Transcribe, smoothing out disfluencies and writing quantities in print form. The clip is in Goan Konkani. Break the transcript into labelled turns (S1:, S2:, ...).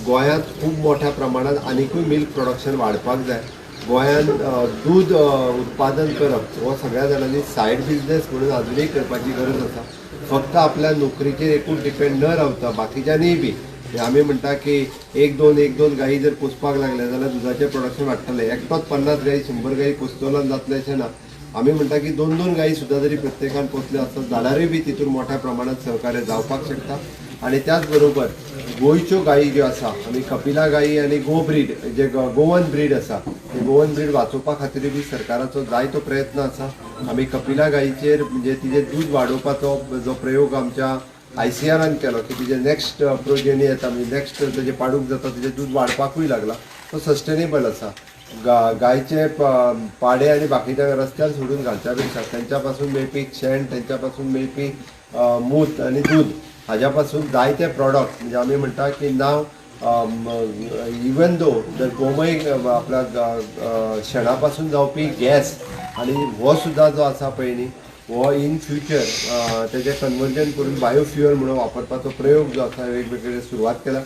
S1: गोंयांत खूब मोठ्या प्रमाणात आनिकूय मिल्क प्रोडक्शन वाडपाक जाय. गोंयांत दूद उत्पादन करप हो सगळ्या जाणांनी सायड बिजनेस म्हणून आजुनूय करपाची गरज आसा. फक्त आपल्या नोकरीचेर एकूच डिपेंड न रावता बाकीच्यांनीय बी आमी म्हणटा की एक दोन एक दोन गायी जर पोसपाक लागले जाल्यार दुदाचें प्रोडक्शन वाडटलें. एकटोच 50 गायी 100 गायी पोसतलो आनी जातलें अशें ना. आमी म्हणटा की दोन दोन गायी सुद्दां जरी प्रत्येकान पोसल्यो आसत जाल्यारूय बी तितून मोठ्या प्रमाणात सहकार्य जावपाक शकता. आनी त्याच बरोबर गोंयच्यो गायी ज्यो आसा, आमी कपिला गायी आनी गो ब्रीड जे गोवन ब्रीड आसा, ते गोवन ब्रीड वाचोवपा खातीरूय बी सरकाराचो जायतो प्रयत्न आसा. आमी कपिला गायीचेर म्हणजे तिजें दूद वाडोवपाचो जो प्रयोग आमच्या आयसीआरान केलो की तिजें नेक्स्ट प्रोजेनी येता, म्हणजे नेक्स्ट तेजें पाडूक जाता, तिजें दूद वाडपाकूय लागला, तो सस्टेनेबल आसा. गायचे पाडे आनी बाकीच्या रस्त्यार सोडून घालच्या पेक्षा तेंच्या पासून मेळपी शेण, तेंच्या पासून मेळपी मूत आनी दूद हाज्या पासून जायते प्रॉडक्ट, म्हणजे आमी म्हणटा की नाव इवन दो जर गोमय आपल्या शेणा पासून जावपी गॅस आनी हो सुद्दां जो आसा पळय न्ही, हो इन फ्युचर तेजें कन्वर्जन करून बायोफ्युअल म्हणून वापरपाचो प्रयोग जो आसा वेगवेगळे सुरवात केला.